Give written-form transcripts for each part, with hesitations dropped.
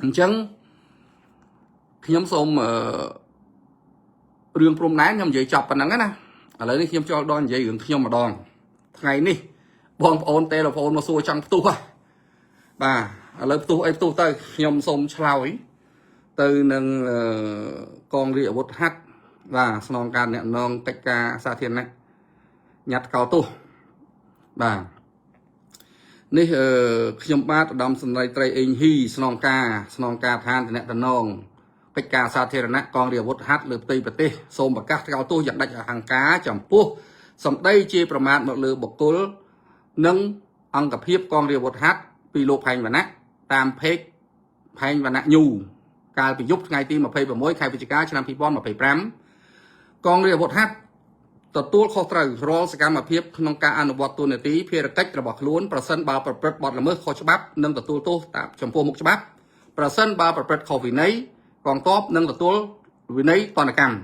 អញ្ចឹងខ្ញុំសូមអឺរឿងព្រំដែនខ្ញុំនិយាយចប់ប៉ុណ្ណឹងណាឥឡូវនេះខ្ញុំចូលដល់និយាយរឿងខ្ញុំម្ដងថ្ងៃនេះបងប្អូនទេលហ្វូនមកសួរចង់ផ្ទុះហ៎បាទឥឡូវផ្ទុះអីផ្ទុះទៅខ្ញុំសូមឆ្លើយទៅនឹងកងរាជអាវុធហត្ថបាទស្នងការអ្នកនងកិច្ចការសាធារណៈញ៉ាត់កោទោសបាទនេះអឺខ្ញុំបាទឧត្តមសម្ដីត្រីអេងហ៊ីស្នងការស្នងការឋានតំណងកិច្ចការសាធារណៈកងរាជអាវុធហត្ថលើផ្ទៃប្រទេសសូមប្រកាសថ្កោលទោសយ៉ាងដាច់អហង្ការចំពោះសម្ដីជាប្រមាថមកលើបុគ្គលនិងអង្គភាពកងរាជអាវុធហត្ថពីលោកផែងវណ្ណៈតាមเพจផែងវណ្ណៈញូកាលពីយប់ថ្ងៃទី26ខែវិច្ឆិកាឆ្នាំ2025កងរាជអាវុធហត្ថទទួលខុសត្រូវរាល់សកម្មភាពក្នុងការអនុវត្តតួនាទីភារកិច្ចរបស់ខ្លួនប្រសិនបើប្រព្រឹត្តបទល្មើសខុសច្បាប់និងទទួលទោសតាមចំពោះមុខច្បាប់ប្រសិនបើប្រព្រឹត្តខុសវិន័យកងទ័ពនឹងទទួលវិន័យទណ្ឌកម្ម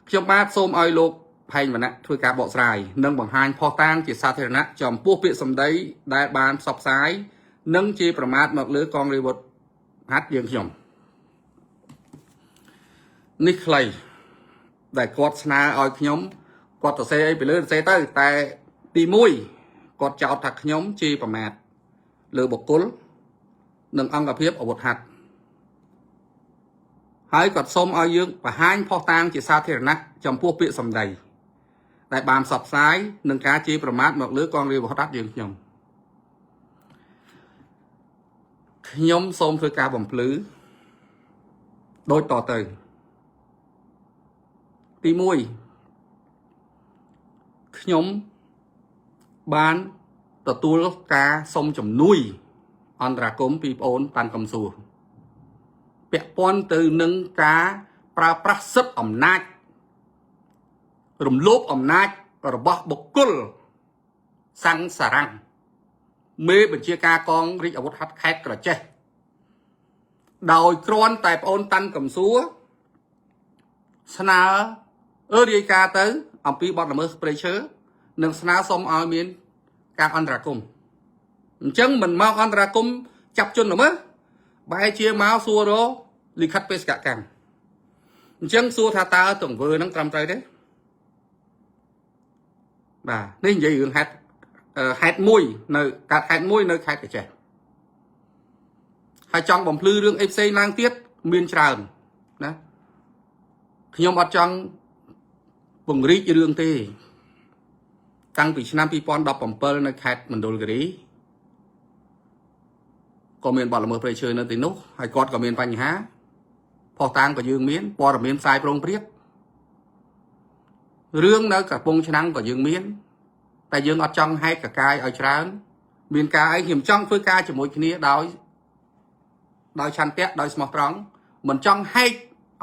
ខ្ញុំបាទសូមឲ្យលោកផែងវណ្ណៈធ្វើការបកស្រាយនិងបង្ហាញភស្តុតាងជាសាធារណៈចំពោះពាក្យសម្ដីដែលបានផ្សព្វផ្សាយនិងជាប្រមាថមកលើកងរាជអាវុធហត្ថយើងខ្ញុំនេះខ្លីដែលគាត់ស្នើឲ្យខ្ញុំគាត់សរសេរអីពីលើសរសេរទៅតែទី1គាត់ចោទថាខ្ញុំជាប្រមាថលើបុគ្គលនិងអង្គភាពអាវុធហត្ថហើយគាត់សូមឲ្យយើងបង្ហាញភស្តុតាងជាសាធារណៈចំពោះពាក្យសម្ដីដែលបានផ្សព្វផ្សាយនិងការជេរប្រមាថមកលើកងរាជអាវុធហត្ថយើងខ្ញុំខ្ញុំសូមធ្វើការបំភ្លឺដូចតទៅទី1ខ្ញុំបានទទួលការសុំជំនួយអន្តរាគមន៍ពីប្អូនតាន់កំសួរពាក់ព័ន្ធទៅនឹងការប្រើប្រាស់សិទ្ធិអំណាចរំលោភអំណាចរបស់បុគ្គលសង្សារំងមេបញ្ជាការកងរាជអាវុធហត្ថខេត្តក្រចេះដោយគ្រាន់តែប្អូនតាន់កំសួរស្នើរាយការណ៍ទៅ អំពីបទល្មើសព្រៃឈើនិងស្នើសុំឲ្យមានការអន្តរាគមន៍អញ្ចឹងមិនមកអន្តរាគមន៍ចាប់ជនល្មើសបែរជាមកសួររកលិខិតបេសកកម្មអញ្ចឹងសួរថាតើទង្វើហ្នឹងត្រឹមត្រូវទេបាទនេះនិយាយរឿងហេតុហេតុមួយនៅកើតហេតុមួយនៅខេត្តក្រចេះហើយចង់បំភ្លឺរឿងអីផ្សេងឡើងទៀតមានច្រើនណាខ្ញុំអត់ចង់ពង្រីករឿងទេតាំងពីឆ្នាំ2017នៅខេត្តមណ្ឌលគិរីក៏មានបទល្មើសព្រៃឈើនៅទីនោះហើយគាត់ក៏មានបញ្ហាភស្តុតាងក៏យើងមានព័ត៌មានផ្សាយប្រងព្រាតរឿងនៅកំពង់ឆ្នាំងក៏យើងមានតែយើងអត់ចង់ហែកកកាយឲ្យច្រើនមានការអីខ្ញុំចង់ធ្វើការជាមួយគ្នាដោយដោយឆន្ទៈដោយស្មោះត្រង់មិនចង់ហែក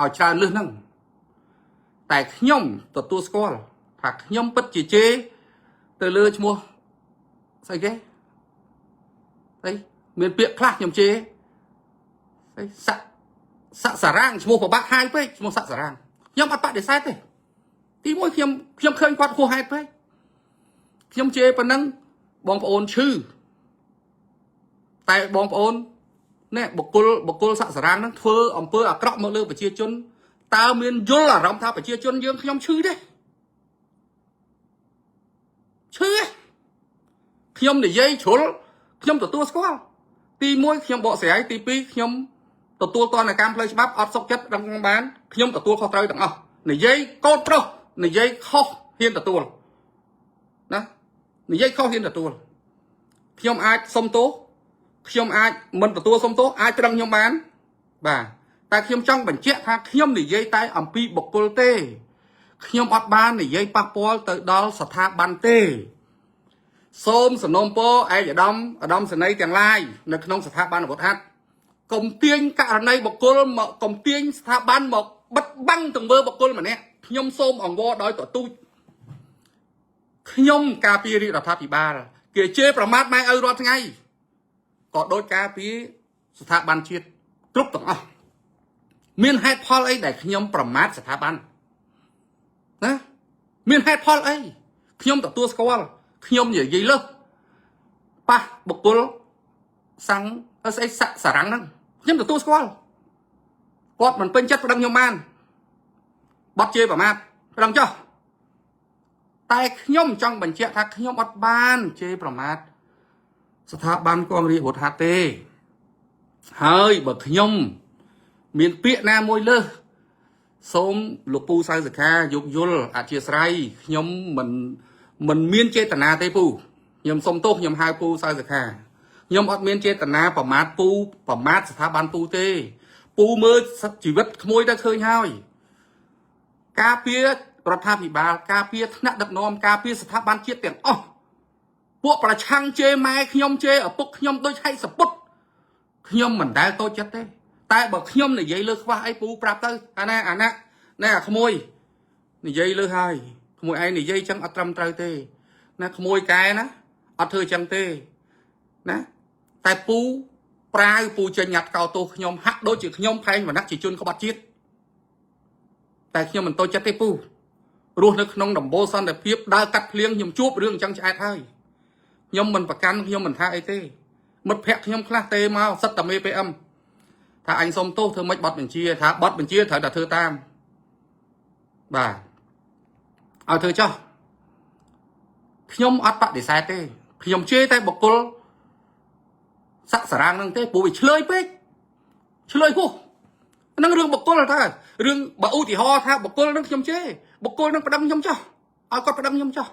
ឲ្យច្រើនលឹះហ្នឹងតែខ្ញុំទទួលស្គាល់ថាខ្ញុំពិតជាជេរទៅលើឈ្មោះស្អីគេស្អីមានពាក្យខ្លះខ្ញុំជេរស្អីសាក់សាក់សារ៉ាងឈ្មោះប្របាក់ហាយពេកឈ្មោះសាក់សារ៉ាងខ្ញុំអត់បដិសេធទេទីមួយខ្ញុំខ្ញុំឃើញគាត់ហួសហេតុពេកខ្ញុំជេរប៉ុណ្ណឹងបងប្អូនឈឺតែបងប្អូននេះបុគ្គលបុគ្គលសាក់សារ៉ាងហ្នឹងធ្វើអំពើអាក្រក់មកលើប្រជាជនតើមានយល់អារម្មណ៍ថាប្រជាជនយើងខ្ញុំឈឺទេឈឺទេខ្ញុំនិយាយជ្រុលខ្ញុំទទួលស្គាល់ទី1ខ្ញុំបកស្រាយទី2ខ្ញុំទទួលទណ្ឌកម្មផ្លូវច្បាប់អត់សុខចិត្តដឹងបានខ្ញុំទទួលខុសត្រូវទាំងអស់និយាយកូនប្រុសនិយាយខុសហ៊ានទទួលណានិយាយខុសហ៊ានទទួលខ្ញុំអាចសុំទោសខ្ញុំអាចមិនទទួលសុំទោសអាចត្រឹងខ្ញុំបានបាទតែខ្ញុំចង់បញ្ជាក់ថាខ្ញុំនិយាយតែអំពីបុគ្គលទេខ្ញុំអត់បាននិយាយប៉ះពាល់ទៅដល់ស្ថាប័នទេសូមសំណូមពរឯកឧត្តមឧត្តមសេនីយ៍ទាំងឡាយនៅក្នុងស្ថាប័នអាវុធហត្ថកុំទាញករណីបុគ្គលមកកុំទាញស្ថាប័នមកបិទបាំងទង្វើបុគ្គលម្នាក់ខ្ញុំសូមអង្វរដោយទទូចខ្ញុំការពាររាជរដ្ឋាភិបាលគេជេរប្រមាថម៉ែឪរាល់ថ្ងៃក៏ដូចការពារស្ថាប័នជាតិគ្រប់ទាំងអស់មានហេតុផលអីដែលខ្ញុំប្រមាថស្ថាប័នណាមានហេតុផលអីខ្ញុំទទួលស្គាល់ខ្ញុំនិយាយលើសប៉ះបុគ្គលសាំងស្អីសាក់សារ៉ាំងហ្នឹង ខ្ញុំទទួលស្គាល់គាត់មិនពេញចិត្តប្តឹងខ្ញុំបានបត់ជេរប្រមាថប្តឹងចុះតែខ្ញុំចង់បញ្ជាក់ថាខ្ញុំអត់បានជេរប្រមាថស្ថាប័នកងរាជអាវុធហត្ថទេហើយបើខ្ញុំមានពាក្យណាមួយលើសសូមលោកពូសៅសខាយោគយល់អធិស្ឋានខ្ញុំមិនមានចេតនាទេពូខ្ញុំសុំទោសខ្ញុំហៅពូសៅសខាខ្ញុំអត់មានចេតនាប្រមាថពូប្រមាថស្ថាប័នពូទេ ពូមើលជីវិតក្មួយទៅឃើញហើយការពាររដ្ឋាភិបាលការពារថ្នាក់ដឹកនាំការពារស្ថាប័នជាតិទាំងអស់ពួកប្រឆាំងជេរម៉ែខ្ញុំជេរឪពុកខ្ញុំដូចហែកសពុតខ្ញុំមិនដែលតូចចិត្តទេ តែបើខ្ញុំនិយាយលើខ្វះអីពូប្រាប់ទៅអាណាអាណាណែអាក្មួយនិយាយលើហើយក្មួយឯងនិយាយចឹងអត់ត្រឹមត្រូវទេណាក្មួយកែណាអត់ធ្វើចឹងទេណាតែពូប្រាវពូចេញញ៉ាត់កោទោសខ្ញុំហាក់ដូចជាខ្ញុំផែងវណ្ណៈជាជនក្បត់ជាតិតែខ្ញុំមិនតូចចិត្តទេពូរស់នៅក្នុងដំបូលសន្តិភាពដើរកាត់ភ្លៀងខ្ញុំជួបរឿងអញ្ចឹងឆ្អែតហើយខ្ញុំមិនប្រកាន់ខ្ញុំមិនថាអីទេមិត្តភក្តិខ្ញុំខ្លះទេមកសិតតែមេ PM ថាអញសុំទោសធ្វើម៉េចបត់បញ្ជាថាបត់បញ្ជាត្រូវតែធ្វើតាមបាទឲ្យធ្វើចោះខ្ញុំអត់បដិសេធទេខ្ញុំជេរតែបុគ្គលស័កសារាងហ្នឹងទេព្រោះវាឆ្លើយពេកឆ្លើយហួសហ្នឹងរឿងបុគ្គលថារឿងបើឧទាហរណ៍ថាបុគ្គលហ្នឹងខ្ញុំជេរបុគ្គលហ្នឹងប្តឹងខ្ញុំចោះឲ្យគាត់ប្តឹងខ្ញុំចោះ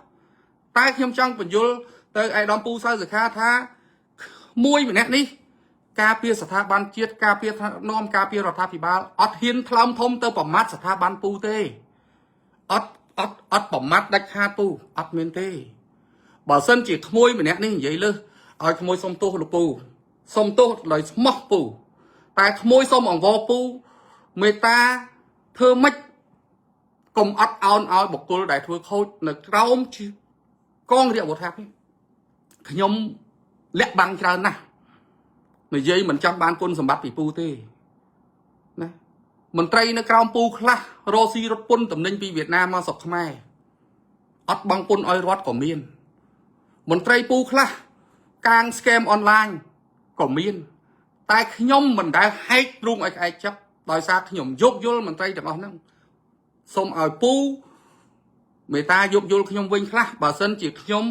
តែខ្ញុំចង់បញ្យលទៅឯកឧត្តមពូសៅសុខាថាមួយម្នាក់នេះ ការពារស្ថាប័នជាតិការពារថ្នាក់នាំការពាររដ្ឋាភិបាលអត់ហ៊ានថ្លើមធំទៅប្រមាថស្ថាប័នពូទេអត់អត់អត់ប្រមាថដាច់ខាតពូអត់មានទេបើសិនជាក្មួយម្នាក់នេះនិយាយលើសឲ្យក្មួយសុំទោសលោកពូសុំទោសដោយស្មោះពូតែក្មួយសុំអង្វរពូមេត្តាធ្វើម៉េចកុំអត់អោនឲ្យបុគ្គលដែលធ្វើខូចនៅក្រោមកងរាជអាវុធហត្ថនេះខ្ញុំលាក់បាំងច្រើនណាស់ និយាយមិនចង់បានគុណសម្បត្តិពីពូទេណាមន្ត្រីនៅក្រោមពូខ្លះរកស៊ីរត់ពុនតំណែងពីវៀតណាមមកស្រុកខ្មែរអត់បង់ពុនឲ្យរដ្ឋក៏មានមន្ត្រីពូខ្លះកាង scam អនឡាញក៏មាន តែខ្ញុំមិនដែលហែកទ្រូងឲ្យក្អែកចាប់ដោយសារខ្ញុំយោគយល់មន្ត្រីទាំងអស់ហ្នឹងសូមឲ្យពូមេត្តាយោគយល់ខ្ញុំវិញខ្លះបើសិនជាខ្ញុំ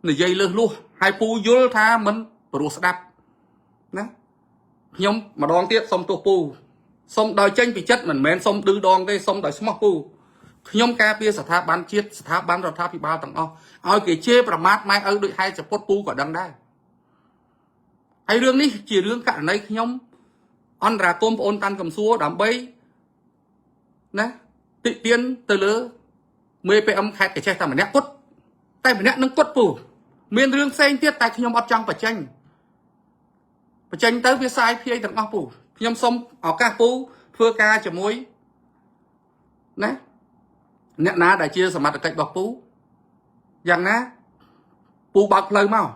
និយាយលើសលួសហើយពូយល់ថាមិនព្រោះស្ដាប់ ណាខ្ញុំម្ដងទៀតសុំទោសពូសុំដោយចេញពីចិត្តមិនមែនសុំឌឺដងទេសុំដោយស្មោះពូខ្ញុំការពារស្ថាប័នជាតិស្ថាប័នរដ្ឋាភិបាលទាំងអស់ឲ្យគេជេរប្រមាថម៉ែឪដូចហែកសពុតពូក៏ដឹងដែរហើយរឿងនេះជារឿងករណីខ្ញុំអន្តរាគមន៍ប្អូនតាន់កំសួរដើម្បីណាតិទៀនទៅលើមេ PM ខេត្តកញ្ចេះតែម្នាក់គត់តែម្នាក់នឹងគត់ពូមានរឿងផ្សេងទៀតតែខ្ញុំអត់ចង់បញ្ចេញ បញ្ចេញទៅវាសាយភាយទាំងអស់ពូខ្ញុំសូមឱកាសពូធ្វើការជាមួយណាអ្នកណាដែលជាសមត្ថកិច្ចរបស់ពូយ៉ាងណាពូបើកផ្លូវមក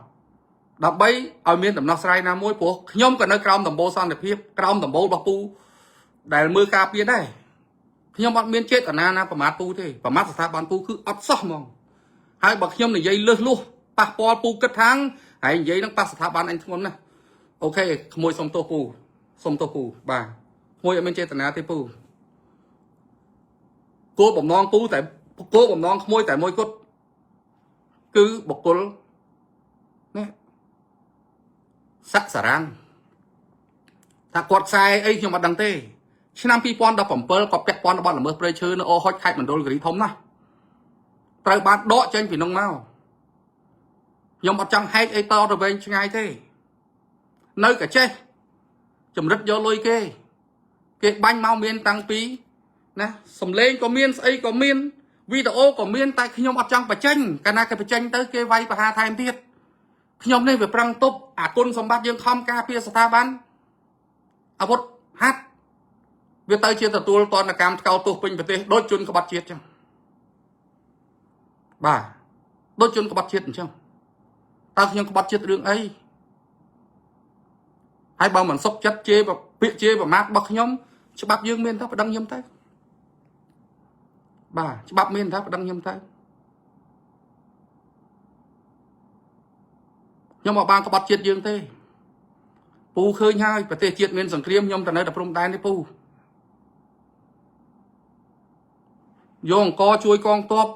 ដើម្បីឲ្យមានដំណោះស្រាយណាមួយព្រោះខ្ញុំក៏នៅក្រោមដំបូលសន្តិភាពក្រោមដំបូលរបស់ពូដែលមើលការពារដែរខ្ញុំអត់មានចេតនាណាប្រមាថពូទេប្រមាថស្ថាប័នពូគឺអត់សោះហ្មងហើយបើខ្ញុំនិយាយលឹះលួសប៉ះពាល់ពូគិតថាងហើយនិយាយនឹងប៉ះស្ថាប័នអញធ្ងន់ណាស់ OK ក្មួយសុំទោសពូសុំទោសពូបាទក្មួយអត់មានចេតនាទេពូគោលបំណងពូតែគោលបំណងក្មួយតែមួយគត់គឺបុគ្គលនេះស័កសារាំងថាគាត់ខ្សែអីខ្ញុំអត់ដឹងទេឆ្នាំ2017គាត់ពាក់ព័ន្ធបទល្មើសព្រៃឈើនៅអូហុចខេត្តមណ្ឌលគិរីធំណាស់ត្រូវបានដកចេញពីនោះមកខ្ញុំអត់ចង់ហែកអីតទៅវែងឆ្ងាយទេ នៅកាចេះចម្រិតយកលុយគេ គេបាញ់មកមានតាំងពីណាសំលេងក៏មានស្អីក៏មានវីដេអូក៏មានតែខ្ញុំអត់ចង់បញ្ចេញកាលណាគេបញ្ចេញទៅគេវាយប្រហារថែមទៀតខ្ញុំនេះវាប្រឹងទប់អាគុណសម្បត្តិយើងខំការពារស្ថាប័នអាវុធហត្ថវាទៅជាទទួលតនកម្មថ្កោលទោសពេញប្រទេសដូចជនក្បត់ជាតិចឹងបាទដូចជនក្បត់ជាតិអញ្ចឹងតើខ្ញុំក្បត់ជាតិរឿងអី ហើយបើមិនសុខចិត្តជេរពាក្យជេរប្រមាថរបស់ខ្ញុំច្បាប់យើងមានទៅប្តឹងខ្ញុំទៅបាទច្បាប់មានទៅប្តឹងខ្ញុំទៅខ្ញុំអត់បានក្បត់ជាតិយើងទេ ពូឃើញហើយប្រទេសជាតិមានសង្គ្រាមខ្ញុំទៅនៅតែព្រំដែនទេពូយកអង្គជួយកងទ័ព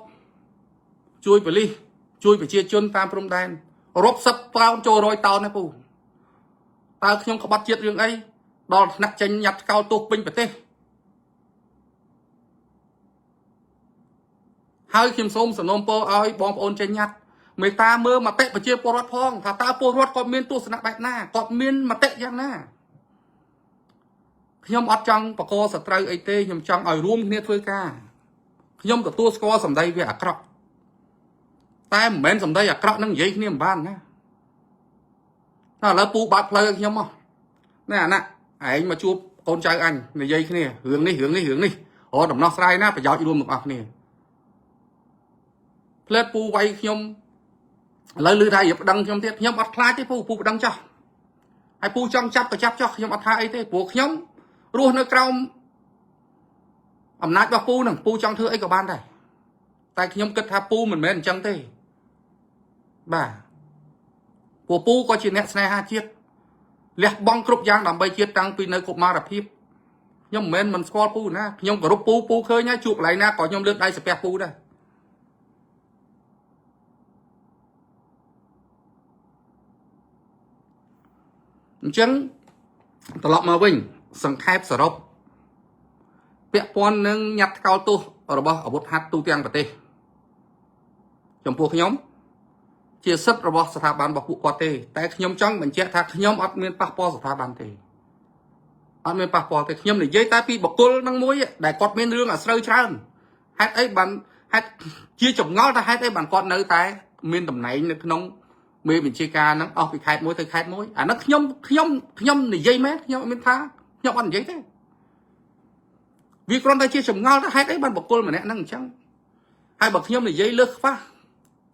ជួយប៉ូលីសជួយប្រជាជនតាមព្រំដែនរាប់សិបតោនចូលរយតោនណាពូតើខ្ញុំក្បត់ជាតិរឿងអីដល់ថ្នាក់ចេញញ៉ាត់ថ្កោលទោសពេញប្រទេសហើយខ្ញុំសូមសំណូមពរឲ្យបងប្អូនចេញញ៉ាត់មេត្តាមើលមតិប្រជាពលរដ្ឋផងថាតើពលរដ្ឋគាត់មានទស្សនៈបែបណាគាត់មានមតិយ៉ាងណាខ្ញុំអត់ចង់បកសត្រូវអីទេខ្ញុំចង់ឲ្យរួមគ្នាធ្វើការខ្ញុំទទួលស្គាល់សម្ដីវាអាក្រក់តែមិនមែនសម្ដីអាក្រក់នឹងនិយាយគ្នាមិនបានណាតែឥឡូវពូបាត់ផ្លូវឲ្យខ្ញុំមកណែអាណាឯងមកជួបកូនចៅអញនិយាយគ្នារឿងនេះរឿងនេះរឿងនេះរកដំណោះស្រាយណាប្រយោជន៍រួមទាំងអស់គ្នាផ្លែពូវាយខ្ញុំឥឡូវឮថារៀបប្តឹងខ្ញុំទៀតខ្ញុំអត់ខ្លាចទេពូពូប្តឹងចោះហើយពូចង់ចាប់ក៏ចាប់ចោះខ្ញុំអត់ថាអីទេព្រោះខ្ញុំរស់នៅក្រោមអំណាចរបស់ពូនឹងពូចង់ធ្វើអីក៏បានដែរតែខ្ញុំគិតថាពូមិនមែនអញ្ចឹងទេបាទព្រោះពូក៏ជាអ្នកស្នេហាជាតិលះបង់គ្រប់យ៉ាងដើម្បីជាតិតាំងពីនៅកុមារភាពខ្ញុំមិនមែនមិនស្គាល់ពូណាខ្ញុំគោរពពូពូឃើញហើយជួបកន្លែងណាក៏ខ្ញុំលើកដៃសាពះពូដែរអញ្ចឹងត្រឡប់មកវិញសង្ខេបសរុបពាក់ព័ន្ធនឹងញត្តិថ្កោលទោសរបស់អាវុធហត្ថទូទាំងប្រទេសចំពោះខ្ញុំជាសិទ្ធិរបស់ស្ថាប័នរបស់ពួកគាត់ទេតែខ្ញុំចង់បញ្ជាក់ថាខ្ញុំអត់មានប៉ះពាល់ស្ថាប័នទេអត់មានប៉ះពាល់ទេខ្ញុំនិយាយតែពីបុគ្គលនឹងមួយដែលគាត់មានរឿងអាស្រូវច្រើនហេតុអីបានហេតុជាចម្ងល់ថាហេតុអីបានគាត់នៅតែមានតំណែងនៅក្នុងមេបញ្ជាការហ្នឹងអស់ពីខេត្តមួយទៅខេត្តមួយអាហ្នឹងខ្ញុំខ្ញុំខ្ញុំនិយាយមែនខ្ញុំអត់មានថាខ្ញុំអត់និយាយទេវាគ្រាន់តែជាចម្ងល់ថាហេតុអីបានបុគ្គលម្នាក់ហ្នឹងអញ្ចឹងហើយបើខ្ញុំនិយាយលើសខ្វះ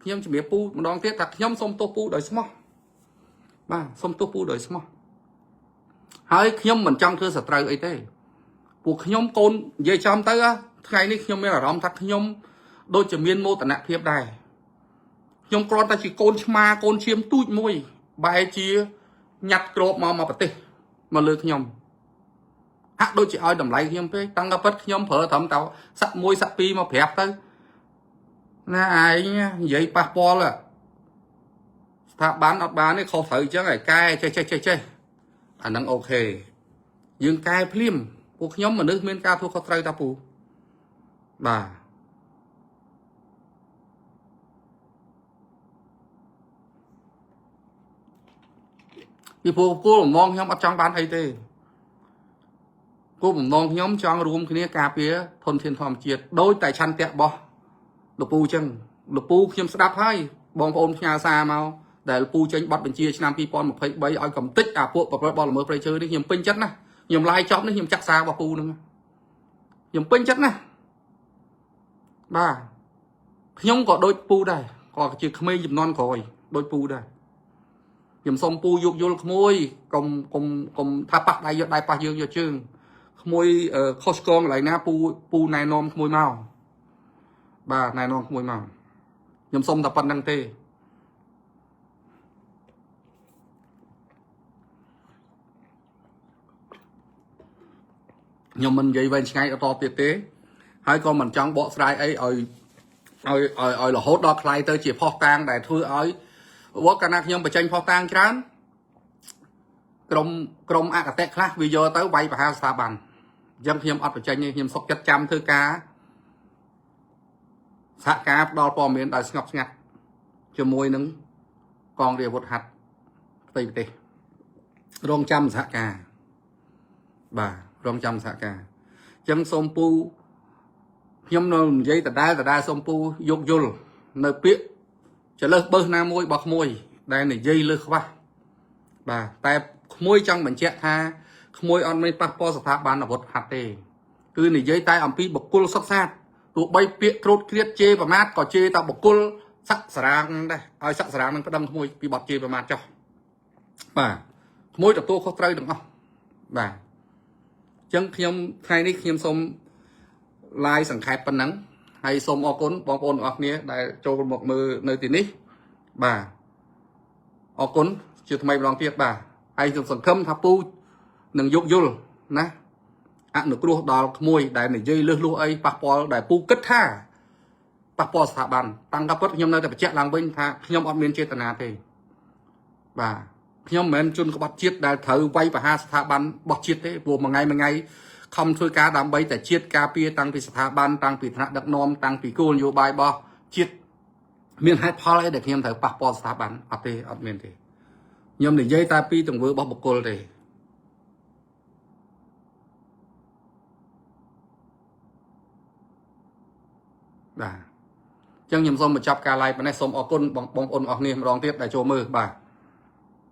ខ្ញុំជំរាបពូម្ដងទៀតថាខ្ញុំសូមទោសពូដោយស្មោះបាទសូមទោសពូដោយស្មោះហើយខ្ញុំមិនចង់ធ្វើសត្រូវអីទេពួកខ្ញុំកូននិយាយចំទៅថ្ងៃនេះខ្ញុំមានអារម្មណ៍ថាខ្ញុំដូចជាមានមោទនភាពដែរខ្ញុំគ្រាន់តែជាកូនឆ្មាកូនឈាមទូចមួយបែរជាញ៉ាត់ក្របមកមកប្រទេសមកលើខ្ញុំហាក់ដូចជាឲ្យតម្លៃខ្ញុំពេកតាំងតែពិតខ្ញុំប្រើត្រឹមតែសាក់មួយសាក់ពីរមកប្រាប់ទៅណាឯងនិយាយប៉ះពាល់ស្ថាប័នអត់បានទេខុសត្រូវអញ្ចឹងឲ្យកែចេះចេះចេះចេះអាហ្នឹង OK យើងកែភ្លាមពួកខ្ញុំមនុស្សមានការធ្វើខុសត្រូវតាពូបាទពីព្រោះគោលបំណងខ្ញុំអត់ចង់បានអីទេគោលបំណងខ្ញុំចង់រួមគ្នាការពារធនធានធម្មជាតិដោយតែឆន្ទៈរបស់លោកពូអញ្ចឹងលោកពូខ្ញុំស្ដាប់ហើយបងប្អូនផ្ញើសារមកដែលលោកពូចេញប័ណ្ណបញ្ជាឆ្នាំ2023ឲ្យកំតិចអាពួកប្រព្រឹត្តបទល្មើសព្រៃឈើនេះខ្ញុំពេញចិត្តណាស់ខ្ញុំឡាយចប់នេះខ្ញុំចាក់សាររបស់ពូហ្នឹងខ្ញុំពេញចិត្តណាស់បាទខ្ញុំក៏ដូចពូដែរក៏ជាក្មេងចំនួនក្រោយដូចពូដែរខ្ញុំសុំពូយោគយល់ក្មួយកុំកុំកុំថាប៉ះដៃយកដៃប៉ះយើងយកជើងក្មួយខុសឆ្គងកន្លែងណាពូពូណែនាំក្មួយមកបាទណែនាំក្មួយមកខ្ញុំសុំតែប៉ុណ្្នឹងទេខ្ញុំមិននិយាយវែងឆ្ងាយអត់តទៀតទេហើយក៏មិនចង់បកស្រាយអីឲ្យឲ្យឲ្យឲ្យរហូតដល់ខ្លាយទៅជាផុសតាងដែលធ្វើឲ្យវត្តកាលណាខ្ញុំបញ្ចេញផុសតាងច្រើនក្រុមក្រុមអកតេខ្លះវាយកទៅវាយប្រហារស្ថាប័នអញ្ចឹងខ្ញុំអត់បញ្ចេញទេខ្ញុំសុកចិត្តចាំធ្វើការសហការផ្ដល់ព័ត៌មានដោយស្ងប់ស្ងាត់ជាមួយនឹងកងរាជអាវុធហត្ថផ្ទៃប្រទេសរងចាំសហការបាទរងចាំសហការអញ្ចឹងសូមពូខ្ញុំនៅនិយាយដដែលដដែលសូមពូយោគយល់នៅពាក្យចលើសបើសណាមួយរបស់ក្មួយដែលនិយាយលើសខ្វះបាទតែក្មួយចង់បញ្ជាក់ថាក្មួយអត់មានប៉ះពាល់ស្ថាប័នអាវុធហត្ថទេគឺនិយាយតែអំពីបុគ្គលសុខសាន្តទោះបីពាក្យត្រួតគ្រៀតជេរប្រមាថក៏ជេរតែបុគ្គលស័កសារាងដែរឲ្យស័កសារាងនឹងប្តឹងក្មួយពីបទជេរប្រមាថចុះបាទក្មួយទទួលខុសត្រូវទាំងអស់បាទអញ្ចឹងខ្ញុំថ្ងៃនេះខ្ញុំសូម live សង្ខេបប៉ុណ្ណឹងហើយសូមអរគុណបងប្អូនទាំងអស់គ្នាដែលចូលមកមើលនៅទីនេះបាទអរគុណជាថ្មីម្ដងទៀតបាទហើយ ហើយខ្ញុំសង្ឃឹមថាពូនឹងយោគយល់ណាអនុគ្រោះដល់ក្មួយដែលនិយាយលឺសលួសអីប៉ះពាល់ដែលពូគិតថាប៉ះពាល់ស្ថាប័នតាំងតែពិតខ្ញុំនៅតែបញ្ជាក់ឡើងវិញថាខ្ញុំអត់មានចេតនាទេបាទខ្ញុំមិនមែនជនក្បត់ជាតិដែលត្រូវវាយប្រហារស្ថាប័នរបស់ជាតិទេព្រោះមួយថ្ងៃមួយថ្ងៃខំធ្វើការដើម្បីតែជាតិការពារតាំងពីស្ថាប័នតាំងពីថ្នាក់ដឹកនាំតាំងពីគោលនយោបាយរបស់ជាតិមានហេតុផលអីដែលខ្ញុំត្រូវប៉ះពាល់ស្ថាប័នអត់ទេអត់មានទេខ្ញុំនិយាយតែពីទង្វើរបស់បុគ្គលទេបាទអញ្ចឹងខ្ញុំសូមបញ្ចប់ការ live ប៉ុណ្ណេះសូមអរគុណបងបងប្អូនអរគ្នាម្ដងទៀតដែលចូលមើលបាទ។